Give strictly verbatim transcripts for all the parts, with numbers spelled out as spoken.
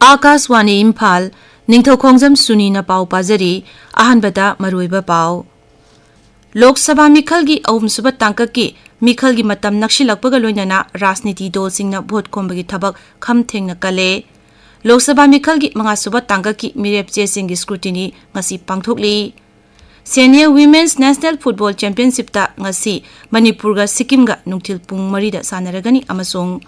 ꯑꯥꯀꯥꯁꯋꯥꯅꯤ ꯏꯝꯐꯥꯜ, ꯅꯤꯡꯊꯧꯈꯣꯡꯖꯝ ꯁꯨꯅꯤꯅ ꯄꯥꯎ ꯄꯥꯖꯔꯤ꯫ ꯑꯍꯥꯟꯕꯗ ꯃꯔꯨꯑꯣꯏꯕ ꯄꯥꯎ꯫ ꯂꯣꯛ ꯁꯚꯥ ꯃꯤꯈꯜꯒꯤ ꯑꯍꯨꯝꯁꯨꯕ ꯇꯥꯡꯀꯛꯀꯤ ꯃꯤꯈꯜꯒꯤ ꯃꯇꯝ ꯅꯛꯁꯤꯜꯂꯛꯄꯒ ꯂꯣꯏꯅꯅ ꯔꯥꯖꯅꯤꯇꯤ ꯗꯣꯜꯁꯤꯡꯅ ꯚꯣꯠ ꯈꯣꯝꯕꯒꯤ ꯊꯕꯛ ꯈꯝ ꯊꯦꯡꯅ ꯀꯜꯂꯦ꯫ ꯂꯣꯛ ꯁꯚꯥ ꯃꯤꯈꯜꯒꯤ ꯃꯉꯥꯁꯨꯕ ꯇꯥꯡꯀꯛꯀꯤ ꯃꯤꯔꯦꯞ ꯆꯦꯁꯤꯡꯒꯤ ꯁ꯭ꯀ꯭ꯔꯨꯇꯤꯅꯤ ꯉꯁꯤ ꯄꯥꯡꯊꯣꯛꯂꯤ꯫ Senior Women's National Football Championshipꯇ ꯉꯁꯤ ꯃꯅꯤꯄꯨꯔꯒ ꯁꯤꯛꯀꯤꯝꯒ ꯅꯨꯡꯊꯤꯜ ꯄꯨꯡ ꯃꯔꯤꯗ ꯁꯥꯟꯅꯔꯒꯅꯤ ꯑꯃꯁꯨꯡ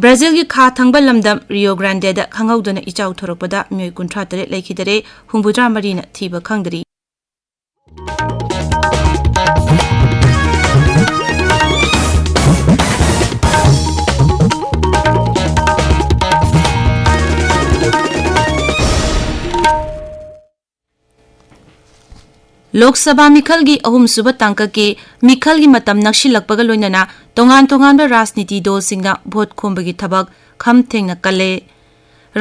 ꯕ꯭ꯔꯥꯖꯤꯜꯒꯤ ꯈꯥ ꯊꯪꯕ ꯂꯝꯗꯝ ꯔꯤꯌꯣ ꯒ꯭ꯔꯥꯟꯗꯦꯗ ꯈꯪꯍꯧꯗꯅ ꯏꯆꯥꯎ ꯊꯣꯔꯛꯄꯗ ꯃꯤꯑꯣꯏ ꯀꯨꯟꯊ꯭ꯔꯥ ꯇꯔꯦꯠ ꯂꯩꯈꯤꯗꯔꯦ, ꯍꯨꯝꯐꯨꯇꯔꯥ ꯃꯔꯤꯅ ꯊꯤꯕ ꯈꯪꯗ꯭ꯔꯤ꯫ ꯂꯣꯛ ꯁꯚꯥ ꯃꯤꯈꯜꯒꯤ ꯑꯍꯨꯝꯁꯨꯕ ꯇꯥꯡꯀꯛꯀꯤ ꯃꯤꯈꯜꯒꯤ ꯃꯇꯝ ꯅꯛꯁꯤꯜꯂꯛꯄꯒ ꯂꯣꯏꯅꯅ ꯇꯣꯉꯥꯟ ꯇꯣꯉꯥꯟꯕ ꯔꯥꯖꯅꯤꯇꯤ ꯗꯣꯜꯁꯤꯡꯅ ꯚꯣꯠ ꯈꯣꯝꯕꯒꯤ ꯊꯕꯛ ꯈꯝ ꯊꯦꯡꯅ ꯀꯜꯂꯦ꯫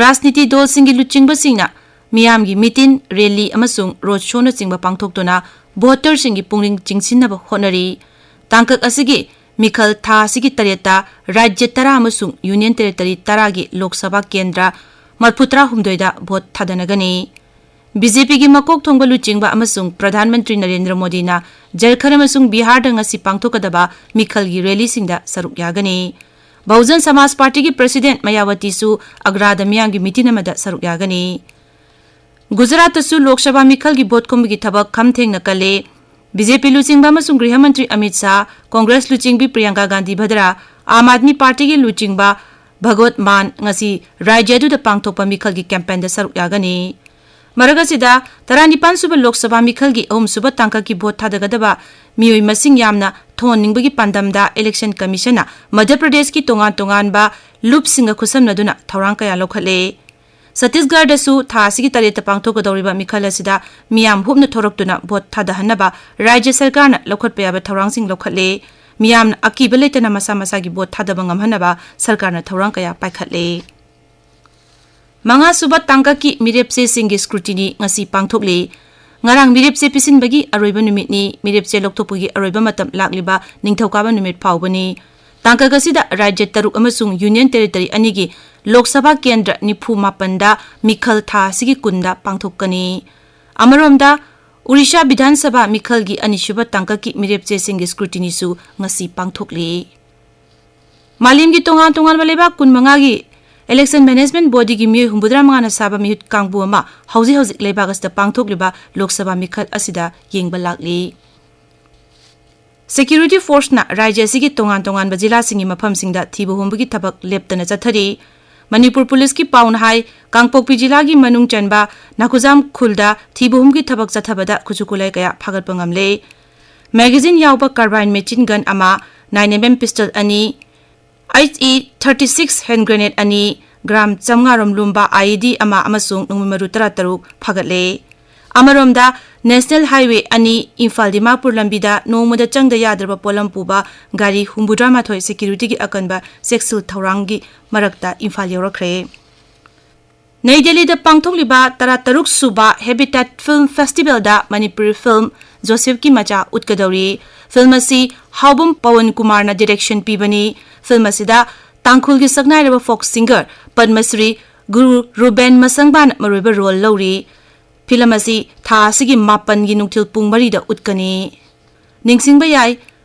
ꯔꯥꯖꯅꯤꯇꯤ ꯗꯣꯜꯁꯤꯡꯒꯤ ꯂꯨꯆꯤꯡꯕꯁꯤꯡꯅ ꯃꯤꯌꯥꯝꯒꯤ ꯃꯤꯇꯤꯟ, ꯔꯦꯂꯤ ꯑꯃꯁꯨꯡ ꯔꯣꯗ ꯁꯣꯅꯆꯤꯡꯕ ꯄꯥꯡꯊꯣꯛꯇꯨꯅ ꯚꯣꯇꯔꯁꯤꯡꯒꯤ ꯄꯨꯛꯅꯤꯡ ꯆꯤꯡꯁꯤꯟꯅꯕ ꯍꯣꯠꯅꯔꯤ꯫ ꯇꯥꯡꯀꯛ ꯑꯁꯤꯒꯤ ꯃꯤꯈꯜ ꯊꯥ ꯑꯁꯤꯒꯤ ꯇꯔꯦꯠꯇ ꯔꯥꯖ꯭ꯌ ꯇꯔꯥ ꯑꯃꯁꯨꯡ ꯌꯨꯅꯤꯌꯟ ꯇꯦꯔꯤꯇꯣꯔꯤ ꯇꯔꯥꯒꯤ ꯂꯣꯛ ꯁꯚꯥ ꯀꯦꯟꯗ꯭ꯔ ꯃꯔꯤꯐꯨꯇꯔꯥ ꯍꯨꯝꯗꯣꯏꯗ ꯚꯣꯠ ꯊꯥꯗꯅꯒꯅꯤ꯫ ꯕꯤ ꯖꯦ ꯄꯤꯒꯤ ꯃꯀꯣꯛ ꯊꯣꯡꯕ ꯂꯨꯆꯤꯡꯕ ꯑꯃꯁꯨꯡ ꯄ꯭ꯔꯙꯥꯟ ꯃꯟꯇ꯭ꯔꯤ ꯅꯔꯦꯟꯗ꯭ꯔ ꯃꯣꯗꯤꯅ ꯖꯔꯈꯟ ꯑꯃꯁꯨꯡ ꯕꯤꯍꯥꯔꯗ ꯉꯁꯤ ꯄꯥꯡꯊꯣꯛꯀꯗꯕ ꯃꯤꯈꯜꯒꯤ ꯔꯦꯂꯤꯁꯤꯡꯗ ꯁꯔꯨꯛ ꯌꯥꯒꯅꯤ꯫ ꯕꯍꯨꯖꯟ ꯁꯃꯥꯖ ꯄꯥꯔꯇꯤꯒꯤ ꯄ꯭ꯔꯁꯤꯗꯦꯟꯠ ꯃꯌꯥꯋꯇꯤꯁꯨ ꯑꯒ꯭ꯔꯥꯗ ꯃꯤꯌꯥꯝꯒꯤ ꯃꯤꯇꯤꯟ ꯑꯃꯗ ꯁꯔꯨꯛ ꯌꯥꯒꯅꯤ꯫ ꯒꯨꯖꯔꯥꯠꯇꯁꯨ ꯂꯣꯛ ꯁꯚꯥ ꯃꯤꯈꯜꯒꯤ ꯚꯣꯠ ꯈꯣꯝꯕꯒꯤ ꯊꯕꯛ ꯈꯝ ꯊꯦꯡꯅ ꯀꯜꯂꯦ꯫ ꯕꯤ ꯖꯦ ꯄꯤ ꯂꯨꯆꯤꯡꯕ ꯑꯃꯁꯨꯡ ꯒ꯭ꯔꯤꯍ ꯃꯟꯇ꯭ꯔꯤ ꯑꯃꯤꯠ ꯁꯥꯍ, ꯀꯣꯡꯒ꯭ꯔꯦꯁ ꯂꯨꯆꯤꯡꯕꯤ ꯄ꯭ꯔꯤꯌꯥꯡꯀꯥ ꯒꯥꯟꯙꯤ ꯚꯗ꯭ꯔꯥ, ꯑꯥꯝ ꯑꯥꯗꯃꯤ ꯄꯥꯔꯇꯤꯒꯤ ꯂꯨꯆꯤꯡꯕ ꯚꯒꯋꯠ ꯃꯥꯟ ꯉꯁꯤ ꯔꯥꯖ꯭ꯌ ꯑꯗꯨꯗ ꯄꯥꯡꯊꯣꯛꯄ ꯃꯤꯈꯜꯒꯤ ꯀꯦꯝꯄꯦꯟꯗ ꯁꯔꯨꯛ ꯌꯥꯒꯅꯤ꯫ ꯃꯔꯛ ꯑꯁꯤꯗ, ꯇꯔꯥꯅꯤꯄꯥꯟ ꯁꯨꯕ ꯂꯣꯛ ꯁꯚꯥ ꯃꯤꯈꯜꯒꯤ ꯑꯍꯨꯝꯁꯨꯕ ꯇꯥꯡꯀꯛꯀꯤ ꯚꯣꯠ ꯊꯥꯗꯒꯗꯕ ꯃꯤꯑꯣꯏ ꯃꯁꯤꯡ ꯌꯥꯝꯅ ꯊꯣꯛꯍꯟꯅꯤꯡꯕꯒꯤ ꯄꯥꯟꯗꯝꯗ ꯏꯂꯦꯛꯁꯟ ꯀꯃꯤꯁꯟꯅ ꯃꯙ꯭ꯌ ꯄ꯭ꯔꯗꯦꯁꯀꯤ ꯇꯣꯉꯥꯟ ꯇꯣꯉꯥꯟꯕ ꯂꯨꯞꯁꯤꯡꯒ ꯈꯨꯠꯁꯝꯅꯗꯨꯅ ꯊꯧꯔꯥꯡ ꯀꯌꯥ ꯂꯧꯈꯠꯂꯦ꯫ ꯁꯠꯇꯤꯁꯒꯔꯗꯁꯨ ꯊꯥ ꯑꯁꯤꯒꯤ ꯇꯔꯦꯠꯇ ꯄꯥꯡꯊꯣꯛꯀꯗꯧꯔꯤꯕ ꯃꯤꯈꯜ ꯑꯁꯤꯗ ꯃꯤꯌꯥꯝ ꯍꯨꯞꯅ ꯊꯣꯔꯛꯇꯨꯅ ꯚꯣꯠ ꯊꯥꯗꯍꯟꯅꯕ ꯔꯥꯖ꯭ꯌ ꯁꯔꯀꯥꯔꯅ ꯂꯧꯈꯠꯄ ꯌꯥꯕ ꯊꯧꯔꯥꯡꯁꯤꯡ ꯂꯧꯈꯠꯂꯦ꯫ ꯃꯤꯌꯥꯝꯅ ꯑꯀꯤꯕ ꯂꯩꯇꯅ ꯃꯁꯥ ꯃꯁꯥꯒꯤ ꯚꯣꯠ ꯊꯥꯗꯕ ꯉꯝꯍꯟꯅꯕ ꯁꯔꯀꯥꯔꯅ ꯊꯧꯔꯥꯡ ꯀꯌꯥ ꯄꯥꯏꯈꯠꯂꯦ꯫ ꯃꯉꯥꯁꯨꯕ ꯇꯥꯡꯀꯛꯀꯤ ꯃꯤꯔꯦꯞ ꯆꯦꯁꯤꯡꯒꯤ ꯁ꯭ꯀ꯭ꯔꯨꯇꯤꯅꯤ ꯉꯁꯤ ꯄꯥꯡꯊꯣꯛꯂꯤ꯫ ꯉꯔꯥꯡ ꯃꯤꯔꯦꯞ ꯆꯦ ꯄꯤꯁꯤꯟꯕꯒꯤ ꯑꯔꯣꯏꯕ ꯅꯨꯃꯤꯠꯅꯤ꯫ ꯃꯤꯔꯦꯞ ꯆꯦ ꯂꯧꯊꯣꯛꯄꯒꯤ ꯑꯔꯣꯏꯕ ꯃꯇꯝ ꯂꯥꯛꯂꯤꯕ ꯅꯤꯡꯊꯧꯀꯥꯕ ꯅꯨꯃꯤꯠ ꯐꯥꯎꯕꯅꯤ꯫ ꯇꯥꯡꯀꯛ ꯑꯁꯤꯗ ꯔꯥꯖ꯭ꯌ ꯇꯔꯨꯛ ꯑꯃꯁꯨꯡ Union Territory ꯑꯅꯤꯒꯤ ꯂꯣꯛ ꯁꯚꯥ ꯀꯦꯟꯗ꯭ꯔ ꯅꯤꯐꯨ ꯃꯥꯄꯟꯗ ꯃꯤꯈꯜ ꯊꯥ ꯑꯁꯤꯒꯤ ꯀꯨꯟꯗ ꯄꯥꯡꯊꯣꯛꯀꯅꯤ꯫ ꯑꯃꯔꯣꯝꯗ, ꯑꯣꯔꯤꯁꯥ ꯕꯤꯙꯥꯟ ꯁꯚꯥ ꯃꯤꯈꯜꯒꯤ ꯑꯅꯤꯁꯨꯕ ꯇꯥꯡꯀꯛꯀꯤ ꯃꯤꯔꯦꯞꯆꯦꯁꯤꯡꯒꯤ scrutinyꯁꯨ ꯉꯁꯤ ꯄꯥꯡꯊꯣꯛꯂꯤ꯫ ꯃꯥꯂꯦꯝꯒꯤ ꯇꯣꯉꯥꯟ ꯇꯣꯉꯥꯟꯕ ꯂꯩꯕꯥꯛ ꯀꯨꯟꯃꯉꯥꯒꯤ Election Management Bodyꯒꯤ ꯃꯤꯑꯣꯏ ꯍꯨꯝꯐꯨꯇꯔꯥ ꯃꯉꯥꯅ ꯁꯥꯕ ꯃꯤꯍꯨꯠ ꯀꯥꯡꯕꯨ ꯑꯃ ꯍꯧꯖꯤꯛ ꯍꯧꯖꯤꯛ ꯂꯩꯕꯥꯛ ꯑꯁꯤꯗ ꯄꯥꯡꯊꯣꯛꯂꯤꯕ ꯂꯣꯛ ꯁꯚꯥ ꯃꯤꯈꯜ ꯑꯁꯤꯗ ꯌꯦꯡꯕ ꯂꯥꯛꯂꯤ꯫ Security forceꯅ ꯔꯥꯖ꯭ꯌ ꯑꯁꯤꯒꯤ ꯇꯣꯉꯥꯟ ꯇꯣꯉꯥꯟꯕ ꯖꯤꯂꯥꯁꯤꯡꯒꯤ ꯃꯐꯝꯁꯤꯡꯗ ꯊꯤꯕ ꯍꯨꯝꯕꯒꯤ ꯊꯕꯛ ꯂꯦꯞꯇꯅ ꯆꯠꯊꯔꯤ꯫ ꯃꯅꯤꯄꯨꯔ ꯄꯨꯂꯤꯁꯀꯤ ꯄꯥꯎꯅ ꯍꯥꯏ, ꯀꯥꯡꯄꯣꯛꯄꯤ ꯖꯤꯂꯥꯒꯤ ꯃꯅꯨꯡ ꯆꯟꯕ ꯅꯥꯀꯨꯖꯥꯝ ꯈꯨꯜꯗ ꯊꯤꯕ ꯍꯨꯝꯕꯒꯤ ꯊꯕꯛ ꯆꯠꯊꯕꯗ ꯈꯨꯠꯁꯨ ꯈꯨꯠꯂꯥꯏ ꯀꯌꯥ ꯐꯥꯒꯠꯄ ꯉꯝꯂꯦ꯫ Magazine ꯌꯥꯎꯕ carbine machine gun ꯑꯃ, nine M M pistol ꯑꯅꯤ, HE thirty six hand grenade ꯑꯅꯤ, gram ꯆꯥꯝꯃꯉꯥ ꯔꯣꯝ ꯂꯨꯝꯕ IED ꯑꯃ ꯑꯃꯁꯨꯡ ꯅꯣꯡꯃꯩ ꯃꯔꯨ ꯇꯔꯥꯇꯔꯨꯛ ꯐꯥꯒꯠꯂꯦ꯫ ꯑꯃꯔꯣꯝꯗ, National Highway ꯑꯅꯤ ꯏꯝꯐꯥꯜ ꯗꯤꯃꯥꯄꯨꯔ ꯂꯝꯕꯤꯗ ꯅꯣꯡꯃꯗ ꯆꯪꯗ ꯌꯥꯗ꯭ꯔꯕ ꯄꯣꯠꯂꯝ ꯄꯨꯕ ꯒꯥꯔꯤ ꯍꯨꯝꯐꯨꯇꯔꯥꯃꯥꯊꯣꯏ securityꯒꯤ ꯑꯀꯟꯕ ꯆꯦꯛꯁꯤꯜ ꯊꯧꯔꯥꯡꯒꯤ ꯃꯔꯛꯇ ꯏꯝꯐꯥꯜ ꯌꯧꯔꯛꯈ꯭ꯔꯦ꯫ ꯅꯩ ꯗꯦꯜꯂꯤꯗ ꯄꯥꯡꯊꯣꯛꯂꯤꯕ ꯇꯔꯥꯇꯔꯨꯛ ꯁꯨꯕ Habitat Film Festivalꯗ ꯃꯅꯤꯄꯨꯔꯤ film ꯖꯣꯁꯦꯐꯀꯤ ꯃꯆꯥ ꯎꯠꯀꯗꯧꯔꯤ꯫ Film ꯑꯁꯤ ꯍꯥꯎꯕꯝ ꯄꯋꯟ ꯀꯨꯃꯥꯔꯅ direction ꯄꯤꯕꯅꯤ꯫ Film ꯑꯁꯤꯗ ꯇꯥꯡꯈꯨꯜꯒꯤ ꯁꯛꯅꯥꯏꯔꯕ folk singer ꯄꯗꯃꯁ꯭ꯔꯤ ꯒꯨꯔꯨ ꯔꯨꯕꯦꯟ ꯃꯁꯪꯕꯥꯅ ꯃꯔꯨꯑꯣꯏꯕ role ꯂꯧꯔꯤ꯫ Film ꯑꯁꯤ ꯊꯥ ꯑꯁꯤꯒꯤ ꯃꯥꯄꯟꯒꯤ ꯅꯨꯡꯊꯤꯜ ꯄꯨꯡ ꯃꯔꯤꯗ ꯎꯠꯀꯅꯤ꯫ ꯅꯤꯡꯁꯤꯡꯕ ꯌꯥꯏ,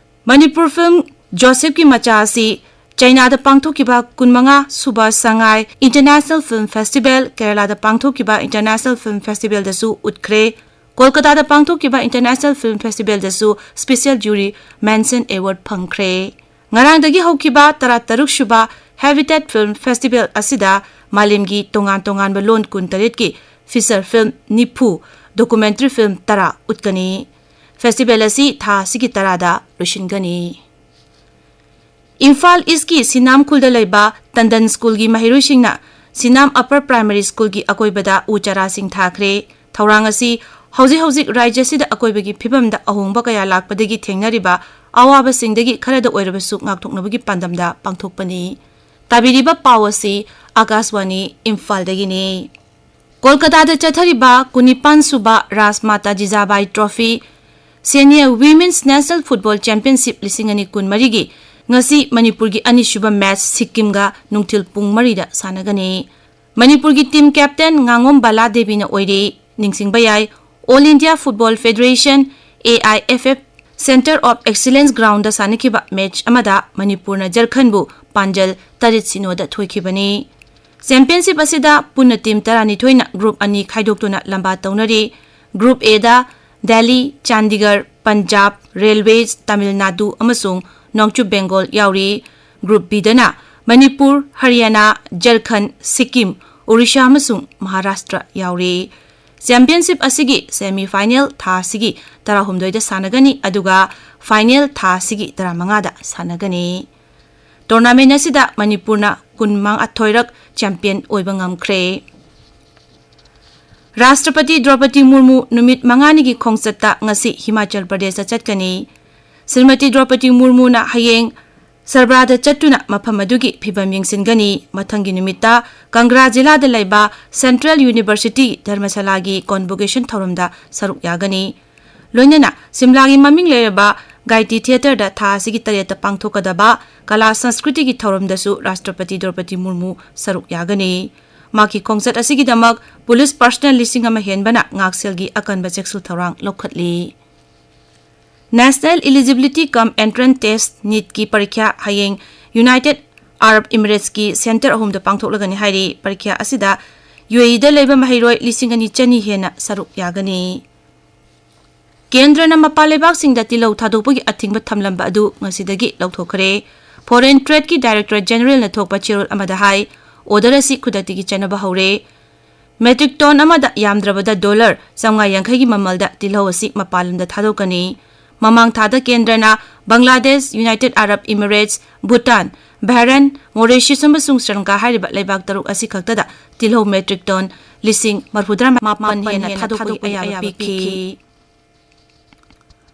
ꯃꯅꯤꯄꯨꯔ film ꯖꯣꯁꯦꯐꯀꯤ ꯃꯆꯥ ꯑꯁꯤ ꯆꯥꯏꯅꯥꯗ ꯄꯥꯡꯊꯣꯛꯈꯤꯕ ꯀꯨꯟꯃꯉꯥ ꯁꯨꯕ ꯁꯉꯥꯏ International Film Festival, ꯀꯦꯔꯂꯥꯗ ꯄꯥꯡꯊꯣꯛꯈꯤꯕ International Film Festivalꯗꯁꯨ ꯎꯠꯈ꯭ꯔꯦ꯫ ꯀꯣꯜꯀꯇꯥꯗ ꯄꯥꯡꯊꯣꯛꯈꯤꯕ International Film Festivalꯗꯁꯨ Special Jury Mention Award ꯐꯪꯈ꯭ꯔꯦ꯫ ꯉꯔꯥꯡꯗꯒꯤ ꯍꯧꯈꯤꯕ ꯇꯔꯥꯇꯔꯨꯛ ꯁꯨꯕ Habitat Film Festival ꯑꯁꯤꯗ ꯃꯥꯂꯦꯝꯒꯤ ꯇꯣꯉꯥꯟ ꯇꯣꯉꯥꯟꯕ ꯂꯣꯟ ꯀꯨꯟꯇꯔꯦꯠꯀꯤ feature film ꯅꯤꯐꯨ, documentary film ꯇꯔꯥ ꯎꯠꯀꯅꯤ꯫ Festival ꯑꯁꯤ ꯊꯥ ꯑꯁꯤꯒꯤ ꯇꯔꯥꯗ ꯂꯣꯏꯁꯤꯟꯒꯅꯤ꯫ ꯏꯝꯐꯥꯜ ꯏꯁꯀꯤ ꯁꯤꯅꯥꯝ ꯈꯨꯜꯗ ꯂꯩꯕ ꯇꯟꯗꯟ ꯁ꯭ꯀꯨꯜꯒꯤ ꯃꯍꯩꯔꯣꯏꯁꯤꯡꯅ ꯁꯤꯅꯥꯝ Upper Primary Schoolꯒꯤ ꯑꯀꯣꯏꯕꯗ ꯎ ꯆꯥꯔꯥꯁꯤꯡ ꯊꯥꯈ꯭ꯔꯦ꯫ ꯊꯧꯔꯥꯡ ꯑꯁꯤ ꯍꯧꯖꯤꯛ ꯍꯧꯖꯤꯛ ꯔꯥꯖ꯭ꯌ ꯑꯁꯤꯗ ꯑꯀꯣꯏꯕꯒꯤ ꯐꯤꯕꯝꯗ ꯑꯍꯣꯡꯕ ꯀꯌꯥ ꯂꯥꯛꯄꯗꯒꯤ ꯊꯦꯡꯅꯔꯤꯕ ꯑꯋꯥꯕꯁꯤꯡꯗꯒꯤ ꯈꯔꯗ ꯑꯣꯏꯔꯕꯁꯨ ꯉꯥꯛꯊꯣꯛꯅꯕꯒꯤ ꯄꯥꯟꯗꯝꯗ ꯄꯥꯡꯊꯣꯛꯄꯅꯤ꯫ ꯇꯥꯕꯤꯔꯤꯕ ꯄꯥꯎ ꯑꯁꯤ ꯑꯥꯀꯥꯁꯋꯥꯅꯤ ꯏꯝꯐꯥꯜꯗꯒꯤꯅꯤ꯫ ꯀꯣꯜꯀꯇꯥꯗ ꯆꯠꯊꯔꯤꯕ ꯀꯨꯟꯅꯤꯄꯥꯟ ꯁꯨꯕ ꯔꯥꯖꯃꯥꯇꯥ ꯖꯤꯖꯥꯕꯥꯏ Trophy Senior Women's National Football Championship ꯂꯤꯁꯤꯡ ꯑꯅꯤ ꯀꯨꯟꯃꯔꯤꯒꯤ ꯉꯁꯤ ꯃꯅꯤꯄꯨꯔꯒꯤ ꯑꯅꯤꯁꯨꯕ ꯃꯦꯠꯆ ꯁꯤꯛꯀꯤꯝꯒ ꯅꯨꯡꯊꯤꯜ ꯄꯨꯡ ꯃꯔꯤꯗ ꯁꯥꯟꯅꯒꯅꯤ꯫ ꯃꯅꯤꯄꯨꯔꯒꯤ ꯇꯤꯝ ꯀꯦꯞꯇꯦꯟ ꯉꯥꯉꯣꯝ ꯕꯂꯥ ꯗꯦꯕꯤꯅ ꯑꯣꯏꯔꯤ꯫ ꯅꯤꯡꯁꯤꯡꯕ ꯌꯥꯏ, All India Football Federation, A I F F, Centre of Excellence Groundꯗ ꯁꯥꯟꯅꯈꯤꯕ ꯃꯦꯠꯆ ꯑꯃꯗ ꯃꯅꯤꯄꯨꯔꯅ ꯖꯔꯈꯟꯕꯨ ꯄꯥꯟꯖꯜ ꯇꯔꯦꯠ ꯁꯤꯅꯣꯗ ꯊꯣꯏꯈꯤꯕꯅꯤ꯫ ꯆꯦꯝꯄꯤꯌꯟꯁꯤꯞ ꯑꯁꯤꯗ ꯄꯨꯟꯅ ꯇꯤꯝ ꯇꯔꯥꯅꯤꯊꯣꯏꯅ ꯒ꯭ꯔꯨꯞ ꯑꯅꯤ ꯈꯥꯏꯗꯣꯛꯇꯨꯅ ꯂꯝꯕꯥ ꯇꯧꯅꯔꯤ꯫ ꯒ꯭ꯔꯨꯞ Aꯗ ꯗꯦꯜꯂꯤ, ꯆꯥꯟꯗꯤꯒꯔ, ꯄꯟꯖꯥꯕ, ꯔꯦꯜꯋꯦꯖ, ꯇꯥꯃꯤꯜ ꯅꯥꯗꯨ ꯑꯃꯁꯨꯡ ꯅꯣꯡꯆꯨꯞ ꯕꯦꯡꯒꯣꯜ ꯌꯥꯎꯔꯤ꯫ ꯒ꯭ꯔꯨꯞ Bꯗꯅ ꯃꯅꯤꯄꯨꯔ, ꯍꯔꯤꯌꯥꯅꯥ, ꯖꯔꯈꯟ, ꯁꯤꯛꯀꯤꯝ, ꯑꯣꯔꯤꯁꯥ ꯑꯃꯁꯨꯡ ꯃꯍꯥꯔꯥꯁꯇ꯭ꯔ ꯌꯥꯎꯔꯤ꯫ ꯆꯦꯝꯄꯤꯌꯟꯁꯤꯞ ꯑꯁꯤꯒꯤ ꯁꯦꯃꯤ ꯐꯥꯏꯅꯦꯜ ꯊꯥ ꯑꯁꯤꯒꯤ ꯇꯔꯥꯍꯨꯝꯗꯣꯏꯗ ꯁꯥꯟꯅꯒꯅꯤ, ꯑꯗꯨꯒ ꯐꯥꯏꯅꯦꯜ ꯊꯥ ꯑꯁꯤꯒꯤ ꯇꯔꯥꯃꯉꯥꯗ ꯁꯥꯟꯅꯒꯅꯤ꯫ ꯇꯣꯔꯅꯥꯃꯦꯟ ꯑꯁꯤꯗ ꯃꯅꯤꯄꯨꯔꯅ ꯀꯨꯟꯃꯥꯊꯣꯏꯔꯛ ꯆꯦꯝꯄꯤꯌꯟ ꯑꯣꯏꯕ ꯉꯝꯈ꯭ꯔꯦ꯫ ꯔꯥꯁꯇ꯭ꯔꯄꯇꯤ ꯗ꯭ꯔꯧꯄꯗꯤ ꯃꯨꯔꯃꯨ ꯅꯨꯃꯤꯠ ꯃꯉꯥꯅꯤꯒꯤ ꯈꯣꯡꯆꯠꯇ ꯉꯁꯤ ꯍꯤꯃꯥꯆꯜ ꯄ꯭ꯔꯗꯦꯁꯇ ꯆꯠꯀꯅꯤ꯫ ꯁ꯭ꯔꯤꯃꯇꯤ ꯗ꯭ꯔꯧꯄꯗꯤ ꯃꯨꯔꯃꯨꯅ ꯍꯌꯦꯡ ꯁꯔꯕ꯭ꯔꯥꯗ ꯆꯠꯇꯨꯅ ꯃꯐꯝ ꯑꯗꯨꯒꯤ ꯐꯤꯕꯝ ꯌꯦꯡꯁꯤꯟꯒꯅꯤ꯫ ꯃꯊꯪꯒꯤ ꯅꯨꯃꯤꯠꯇ ꯀꯪꯒ꯭ꯔꯥ ꯖꯤꯂꯥꯗ ꯂꯩꯕ ꯁꯦꯟꯇ꯭ꯔꯦꯜ ꯌꯨꯅꯤꯚꯔꯁꯤꯇꯤ ꯙꯔꯃꯁꯥꯂꯥꯒꯤ ꯀꯣꯟꯚꯣꯀꯦꯁꯟ ꯊꯧꯔꯝꯗ ꯁꯔꯨꯛ ꯌꯥꯒꯅꯤ꯫ ꯂꯣꯏꯅꯅ ꯁꯤꯝꯂꯥꯒꯤ ꯃꯃꯤꯡ ꯂꯩꯔꯕ ꯒꯥꯏꯇꯤ ꯊꯤꯌꯦꯇꯔꯗ ꯊꯥ ꯑꯁꯤꯒꯤ ꯇꯔꯦꯠꯇ ꯄꯥꯡꯊꯣꯛꯀꯗꯕ ꯀꯂꯥ ꯁꯪꯁꯀ꯭ꯔꯤꯇꯤꯒꯤ ꯊꯧꯔꯝꯗꯁꯨ ꯔꯥꯁꯇ꯭ꯔꯄꯇꯤ ꯗ꯭ꯔꯧꯄꯗꯤ ꯃꯨꯔꯃꯨ ꯁꯔꯨꯛ ꯌꯥꯒꯅꯤ꯫ ꯃꯍꯥꯛꯀꯤ ꯈꯣꯡꯆꯠ ꯑꯁꯤꯒꯤꯗꯃꯛ ꯄꯨꯂꯤꯁ ꯄꯔꯁꯅꯦꯜ ꯂꯤꯁꯤꯡ ꯑꯃ ꯍꯦꯟꯕꯅ ꯉꯥꯛꯁꯦꯜꯒꯤ ꯑꯀꯟꯕ ꯆꯦꯛꯁꯤꯜ ꯊꯧꯔꯥꯡ ꯂꯧꯈꯠꯂꯤ꯫ National Eligibility cum Entrance Test, NEETꯀꯤ ꯄꯔꯤꯈ꯭ꯌꯥ ꯍꯌꯦꯡ ꯌꯨꯅꯥꯏꯇꯦꯗ ꯑꯔꯕ ꯏꯃꯤꯔꯦꯠꯁꯀꯤ ꯁꯦꯟꯇꯔ ꯑꯍꯨꯝꯗ ꯄꯥꯡꯊꯣꯛꯂꯒꯅꯤ ꯍꯥꯏꯔꯤ꯫ ꯄꯔꯤꯈ꯭ꯌꯥ ꯑꯁꯤꯗ UAEꯗ ꯂꯩꯕ ꯃꯍꯩꯔꯣꯏ ꯂꯤꯁꯤꯡ ꯑꯅꯤ ꯆꯅꯤ ꯍꯦꯟꯅ ꯁꯔꯨꯛ ꯌꯥꯒꯅꯤ꯫ ꯀꯦꯟꯗ꯭ꯔꯅ ꯃꯄꯥꯟ ꯂꯩꯕꯥꯛꯁꯤꯡꯗ ꯇꯤꯜꯍꯧ ꯊꯥꯗꯣꯛꯄꯒꯤ ꯑꯊꯤꯡꯕ ꯊꯝꯂꯝꯕ ꯑꯗꯨ ꯉꯁꯤꯗꯒꯤ ꯂꯧꯊꯣꯛꯈ꯭ꯔꯦ꯫ Foreign Tradeꯀꯤ Director Generalꯅ ꯊꯣꯛꯄ ꯆꯦꯔꯣꯜ ꯑꯃꯗ ꯍꯥꯏ, order ꯑꯁꯤ ꯈꯨꯗꯛꯇꯒꯤ ꯆꯠꯅꯕ ꯍꯧꯔꯦ꯫ ꯃꯦꯇ꯭ꯔꯤꯛ ꯇꯣꯟ ꯑꯃꯗ ꯌꯥꯝꯗ꯭ꯔꯕꯗ ꯗꯣꯂꯔ ꯆꯥꯝꯃꯉꯥ ꯌꯥꯡꯈꯩꯒꯤ ꯃꯃꯜꯗ ꯇꯤꯜꯍꯧ ꯑꯁꯤ ꯃꯄꯥꯟ ꯂꯝꯗ ꯊꯥꯗꯣꯛꯀꯅꯤ꯫ ꯃꯃꯥꯡ ꯊꯥꯗ ꯀꯦꯟꯗ꯭ꯔꯅ Bangladesh, United Arab Emirates, Bhutan, ꯕꯍꯔꯦꯟ, ꯃꯣꯔꯤꯁꯤꯌꯁ ꯑꯃꯁꯨꯡ ꯁ꯭ꯔꯤꯂꯪꯀꯥ ꯍꯥꯏꯔꯤꯕ ꯂꯩꯕꯥꯛ ꯇꯔꯨꯛ ꯑꯁꯤ ꯈꯛꯇꯗ ꯇꯤꯜꯍꯧ ꯃꯦꯇ꯭ꯔꯤꯛ ꯇꯣꯟ ꯂꯤꯁꯤꯡ ꯃꯔꯤꯐꯨꯇꯔꯥ ꯃꯥꯄꯟ ꯍꯦꯟꯅ ꯊꯥꯗꯣꯛꯄꯒꯤ ꯑꯌꯥꯕ ꯄꯤꯈꯤ꯫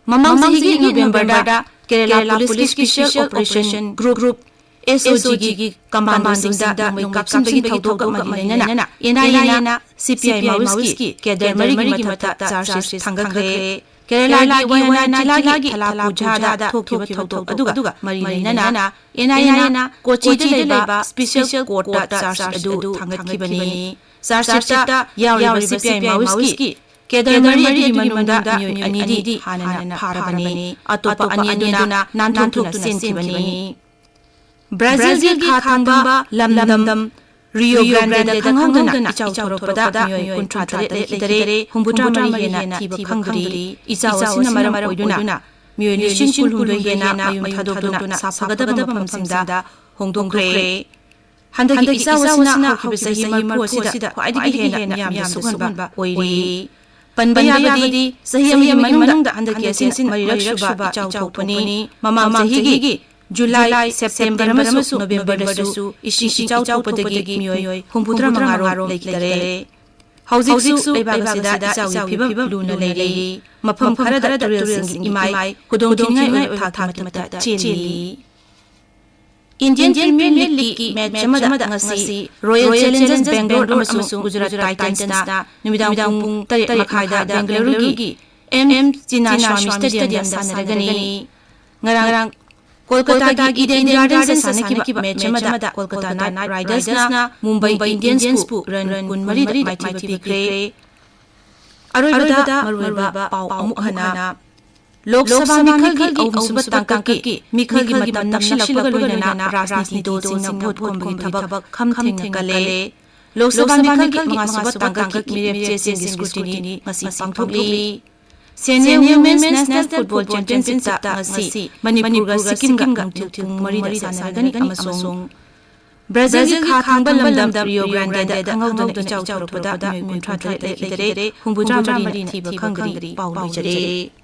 ꯃꯃꯥꯡ ꯆꯍꯤꯒꯤ ꯅꯣꯕꯦꯝꯕꯔꯗ ꯀꯦꯔꯂꯥ ꯄꯨꯂꯤꯁꯀꯤ ꯁ꯭ꯄꯦꯁꯤꯌꯦꯜ ꯑꯣꯄꯔꯦꯁꯟ ꯒ꯭ꯔꯨꯞ, SOGꯒꯤ ꯀꯃꯥꯟꯗꯣꯁꯤꯡꯗ ꯅꯣꯡꯃꯩ ꯀꯥꯞꯁꯤꯟꯕꯒꯤ ꯊꯧꯗꯣꯛ ꯑꯃ ꯂꯩꯅꯅ NIAꯅ CPI Maoistꯀꯤ ꯀꯦꯗꯔ ꯃꯔꯤꯒꯤ ꯃꯊꯛꯇ ꯆꯥꯔꯖ ꯁꯤꯠ ꯊꯥꯡꯒꯠꯈ꯭ꯔꯦ꯫ ꯀꯦꯔꯂꯥꯒꯤ ꯋꯥꯌꯅꯥꯗ ꯖꯤꯂꯥꯒꯤ ꯊꯂꯥꯄꯨꯖꯥꯗ ꯊꯣꯛꯈꯤꯕ ꯊꯧꯗꯣꯛ ꯑꯗꯨꯒ ꯃꯔꯤ ꯂꯩꯅꯅ ꯑꯦꯟ ꯑꯥꯏ ꯑꯦꯅ ꯀꯣꯆꯤꯗ ꯂꯩꯕ ꯁ꯭ꯄꯦꯁꯤꯌꯦꯜ ꯀꯣꯔꯠꯇ ꯆꯥꯔꯖ ꯑꯗꯨ ꯊꯥꯡꯒꯠꯈꯤꯕꯅꯤ꯫ ꯆꯥꯔꯖ ꯁꯤꯠꯇ ꯌꯥꯎꯔꯤꯕ ꯁꯤ ꯄꯤ ꯑꯥꯏ ꯃꯥꯋꯣꯏꯁꯀꯤ ꯀꯦꯗꯔ ꯃꯔꯤꯗꯨꯒꯤ ꯃꯅꯨꯡꯗ ꯃꯤꯑꯣꯏ ꯑꯅꯤꯗꯤ ꯍꯥꯟꯅꯅ ꯐꯥꯔꯕꯅꯤ꯫ ꯑꯇꯣꯞꯄ ꯑꯅꯤ ꯑꯗꯨꯅ ꯅꯥꯟꯊꯣꯛꯇꯨꯅ ꯆꯦꯟꯈꯤꯕꯅꯤ꯫ ꯕ꯭ꯔꯥꯖꯤꯜꯒꯤ ꯈꯥ ꯊꯪꯕ ꯂꯝꯗꯝ ꯔꯤꯌꯣ ꯒ꯭ꯔꯥꯟꯗꯦꯗ ꯈꯪꯍꯧꯗꯅ ꯏꯆꯥꯎ ꯊꯣꯔꯛꯄꯗ ꯃꯤꯑꯣꯏ ꯀꯨꯟꯊ꯭ꯔꯥ ꯇꯔꯦꯠ ꯂꯩꯈꯤꯗꯔꯦ, ꯍꯨꯝꯐꯨꯇꯔꯥ ꯃꯔꯤ ꯍꯦꯟꯅ ꯊꯤꯕ ꯈꯪꯗ꯭ꯔꯤ꯫ ꯏꯆꯥꯎ ꯑꯁꯤꯅ ꯃꯔꯝ ꯑꯣꯏꯗꯨꯅ ꯃꯤꯑꯣꯏ ꯂꯤꯁꯤꯡ ꯀꯨꯟꯍꯨꯝꯗꯣꯏ ꯍꯦꯟꯅ ꯃꯌꯨꯝ ꯊꯥꯗꯣꯛꯇꯨꯅ ꯁꯥꯐꯒꯗꯕ ꯃꯐꯝꯁꯤꯡꯗ ꯍꯣꯡꯗꯣꯛꯈ꯭ꯔꯦ꯫ ꯍꯟꯗꯛꯀꯤ ꯏꯆꯥꯎ ꯑꯁꯤꯅ ꯍꯧꯈꯤꯕ ꯆꯍꯤ ꯃꯔꯐꯨ ꯑꯁꯤꯗ ꯈ꯭ꯋꯥꯏꯗꯒꯤ ꯍꯦꯟꯅ ꯃꯤꯌꯥꯝꯗ ꯁꯣꯛꯍꯟꯕ ꯑꯣꯏꯔꯤ꯫ ꯄꯟꯕ ꯌꯥꯕꯗꯤ, ꯆꯍꯤ ꯑꯃꯒꯤ ꯃꯅꯨꯡꯗ ꯍꯟꯗꯛꯀꯤ ꯑꯁꯤꯅ ꯃꯔꯤꯔꯛ ꯁꯨꯕ ꯏꯆꯥꯎ ꯊꯣꯛꯄꯅꯤ꯫ ꯃꯃꯥꯡ ꯆꯍꯤꯒꯤ ꯖꯨꯂꯥꯏ, ꯁꯦꯞꯇꯦꯝꯕꯔ ꯑꯃꯁꯨꯡ ꯅꯣꯕꯦꯝꯕꯔꯗꯁꯨ ꯏꯁꯤꯡ ꯏꯆꯥꯎ ꯊꯣꯛꯄꯗꯒꯤ ꯃꯤꯑꯣꯏ ꯍꯨꯝꯐꯨꯇꯔꯥ ꯃꯉꯥ ꯔꯣꯝ ꯂꯩꯈꯤꯗꯔꯦ꯫ ꯍꯧꯖꯤꯛꯁꯨ ꯂꯩꯕꯥꯛ ꯑꯁꯤꯗ ꯏꯆꯥꯎꯒꯤ ꯐꯤꯕꯝ ꯂꯨꯅ ꯂꯩꯔꯤ꯫ ꯃꯐꯝ ꯈꯔꯗ ꯇꯨꯔꯦꯜꯁꯤꯡꯒꯤ ꯏꯃꯥꯏ ꯈꯨꯗꯣꯡ ꯊꯤꯅꯤꯡꯉꯥꯏ ꯑꯣꯏꯕ ꯊꯥꯛꯀꯤ ꯃꯊꯛꯇ ꯆꯦꯜꯂꯤ꯫ ꯏꯟꯗꯤꯌꯟ ꯄ꯭ꯔꯤꯃꯤꯌꯔ ꯂꯤꯒꯀꯤ ꯃꯦꯆ ꯑꯃꯗ ꯉꯁꯤ ꯔꯣꯌꯦꯜ ꯆꯦꯂꯦꯟꯖꯔꯁ ꯕꯦꯡꯒ꯭ꯂꯣꯔ ꯑꯃꯁꯨꯡ ꯒꯨꯖꯔꯥꯠ ꯇꯥꯏꯇꯟꯁꯅ ꯅꯨꯃꯤꯗꯥꯡ ꯄꯨꯡ ꯇꯔꯦꯠ ꯃꯈꯥꯏꯗ ꯕꯦꯡꯒ꯭ꯂꯨꯔꯨꯒꯤ ꯑꯦꯝ ꯆꯤꯟꯅꯥꯁ꯭ꯋꯥꯃꯤ ꯁ꯭ꯇꯦꯗꯤꯌꯝꯗ ꯁꯥꯟꯅꯔꯒꯅꯤ꯫ ꯉꯔꯥꯡ ꯀꯣꯜꯀꯇꯥꯒꯤ ꯏꯗꯦꯟ ꯒꯥꯔꯗꯦꯟꯁꯇ ꯁꯥꯟꯅꯈꯤꯕ ꯃꯦꯆ ꯑꯃꯗ ꯀꯣꯜꯀꯇꯥ ꯅꯥꯏꯠ ꯔꯥꯏꯗꯔꯁꯅ ꯃꯨꯝꯕꯥꯏ ꯏꯟꯗꯤꯌꯟꯁꯄꯨ ꯔꯟ ꯀꯨꯟꯃꯔꯤꯗ ꯃꯥꯏꯊꯤꯕ ꯄꯤꯈ꯭ꯔꯦ꯫ ꯑꯔꯣꯏꯕꯗ ꯃꯔꯨꯑꯣꯏꯕ ꯄꯥꯎ ꯑꯃꯨꯛ ꯍꯟꯅ꯫ ꯂꯣꯛ ꯁꯚꯥ ꯃꯤꯈꯜꯒꯤ ꯑꯍꯨꯝꯁꯨꯕ ꯇꯥꯡꯀꯛꯀꯤ ꯃꯤꯈꯜꯒꯤ ꯃꯇꯝ ꯅꯛꯁꯤꯜꯂꯛꯄꯒ ꯂꯣꯏꯅꯅ ꯔꯥꯖꯅꯤꯇꯤ ꯗꯜꯁꯤꯡꯅ ꯚꯣꯠ ꯈꯣꯝꯕꯒꯤ ꯊꯕꯛ ꯈꯝ ꯊꯦꯡꯅ ꯀꯜꯂꯦ꯫ ꯂꯣꯛ ꯁꯚꯥ ꯃꯤꯈꯜꯒꯤ ꯃꯉꯥꯁꯨꯕ ꯇꯥꯡꯀꯛꯀꯤ ꯃꯤꯔꯦꯞ ꯆꯦꯁꯤꯡꯒꯤ ꯁ꯭ꯀ꯭ꯔꯨꯇꯤꯅꯤ ꯉꯁꯤ ꯄꯥꯡꯊꯣꯛꯂꯤ꯫ ꯁꯦꯅꯤꯌꯔ ꯋꯨꯃꯦꯟꯁ ꯅꯦꯁꯅꯦꯜ ꯐꯨꯠꯕꯣꯜ ꯆꯦꯝꯄꯤꯌꯟꯁꯤꯞꯇ ꯉꯁꯤ ꯃꯅꯤꯄꯨꯔꯒ ꯁꯤꯛꯀꯤꯝꯒ ꯅꯨꯡꯊꯤꯜ ꯄꯨꯡ ꯃꯔꯤꯗ ꯁꯥꯟꯅꯔꯒꯅꯤ ꯑꯃꯁꯨꯡ ꯕ꯭ꯔꯥꯖꯤꯜꯒꯤ ꯈꯥ ꯊꯪꯕ ꯂꯝꯗꯝ ꯔꯤꯌꯣ ꯒ꯭ꯔꯥꯟꯗꯦꯗ ꯈꯪꯍꯧꯗꯅ ꯏꯆꯥꯎ ꯊꯣꯛꯂꯛꯄꯗ ꯃꯤꯑꯣꯏ ꯀꯨꯟꯊ꯭ꯔꯥ ꯇꯔꯦꯠ ꯂꯩꯈꯤꯗꯔꯦ, ꯍꯨꯝꯐꯨꯇꯔꯥ ꯃꯔꯤꯅ ꯊꯤꯕ ꯈꯪꯗ꯭ꯔꯤ꯫ ꯄꯥꯎ ꯂꯣꯏꯖꯔꯦ꯫